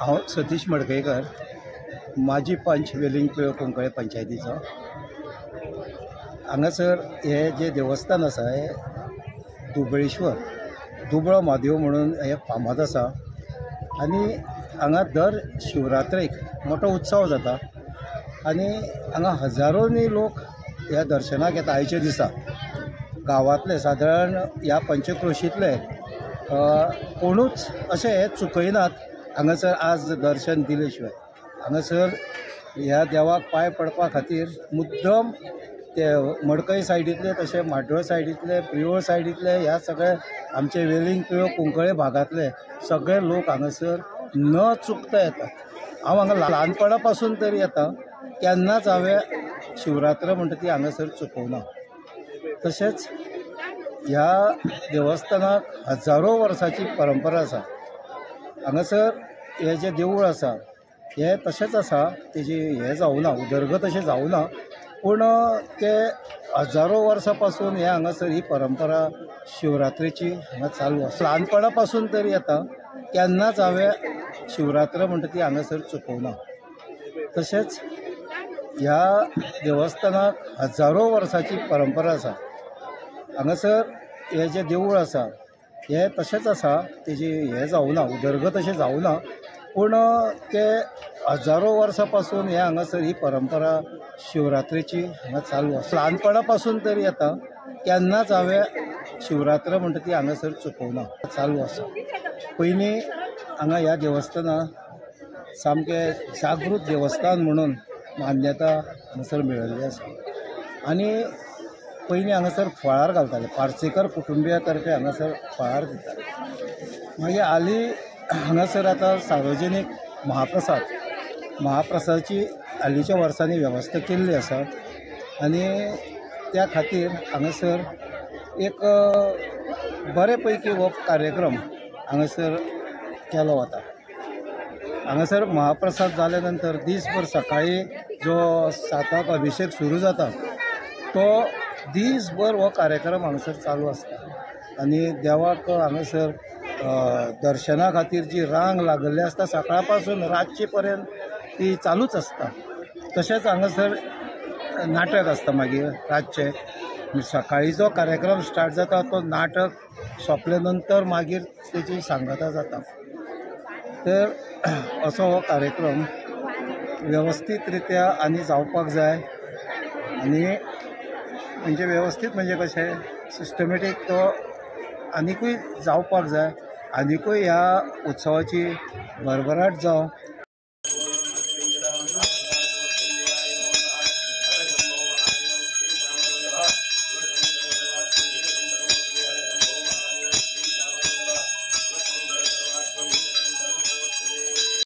हांव सतीश मडकयकर, माजी पंच वेलिंग पिळो कुंकळे पंचायतीचो. हांगासर हे जे देवस्थान आसा हें दुबळेश्वर दुबळो म्हादेव म्हणून हें फामाद आसा आनी हांगा दर शिवरात्रेक मोठो उत्सव जाता आनी हांगा हजारोंनी लोक ह्या दर्शनाक येता. आयच्या दिसा गांवांतले सादारण ह्या पंचक्रोशींतले कोणूच अशें हें चुकयनात हांगासर आज दर्शन दिले शिवाय. हांगासर ह्या देवाक पांय पडपा खातीर मुद्दम ते मडकय सायडींतले तशें म्हाड्डोळ सायडींतले प्रियोळ सायडींतले ह्या सगळे आमचे वेलिंग पिळो कुंकळे भागांतले सगळे लोक हांगासर न चुकता येतात. हांव हांगा ल्हानपणा पासून तरी येता, केन्नाच हांवें शिवरात्र म्हणटा ती हांगासर चुकोवना. तशेंच ह्या देवस्थानाक हजारो वर्सांची परंपरा आसा. हांगासर हें जें देवूळ आसा हें तशेंच आसा, तेजी हें जावना, उदरगत अशें जावना, पूण ते हजारो वर्सां पासून हें हांगासर ही परंपरा शिवरात्रेची हांगा चालू आसा. ल्हानपणा पासून तरी येता, केन्नाच हांवें शिवरात्र म्हणटा ती हांगासर चुकोवना. तशेंच ह्या देवस्थानाक हजारो वर्सांची परंपरा आसा. हांगासर हें जें देवूळ आसा हें तशेंच आसा, तेजी हें जावना, उदरगत अशें जावना, पूण ते हजारो वर्सां पासून हें हांगासर ही परंपरा शिवरात्रेची हांगा चालू आसा. ल्हानपणा पासून तरी येता, केन्नाच हांवें शिवरात्र म्हणटा ती हांगासर चुकोवना, चालू आसा. पयलीं हांगा ह्या देवस्थानाक सामकें जागृत देवस्थान म्हणून मान्यता हांगासर मेळिल्ली आसा आनी पयलीं हांगासर फळार घालताले, पार्सेकर कुटुंबिया तर्फे हांगासर फळार दिताले. मागीर हालीं हांगासर आतां सार्वजनीक महाप्रसाद, महाप्रसादाची हालींच्या वर्सांनी वेवस्था केल्ली आसा आनी त्या खातीर हांगासर एक बरे पैकी हो कार्यक्रम हांगासर केलो वता. हांगासर महाप्रसाद जाल्या नंतर दीसभर सकाळीं जो 7 अभिषेक सुरू जाता तो दीसभर हो कार्यक्रम हांगासर चालू आसता आनी देवाक हांगासर दर्शना खातीर जी रांग लागल्ली आसता सकाळ पासून रातचे पर्यंत ती चालूच आसता. तशेंच हांगासर नाटक आसता मागीर रातचें, सकाळीं जो कार्यक्रम स्टार्ट जाता तो नाटक सोंपले नंतर मागीर तेची सांगता जाता. तर असो हो कार्यक्रम वेवस्थीत रित्या आनी जावपाक जाय आनी म्हणजे वेवस्थीत म्हणजे कशें सिस्टमॅटीक तो आनिकूय जावपाक जाय, आनिकूय ह्या उत्सवाची भरभराट जावं.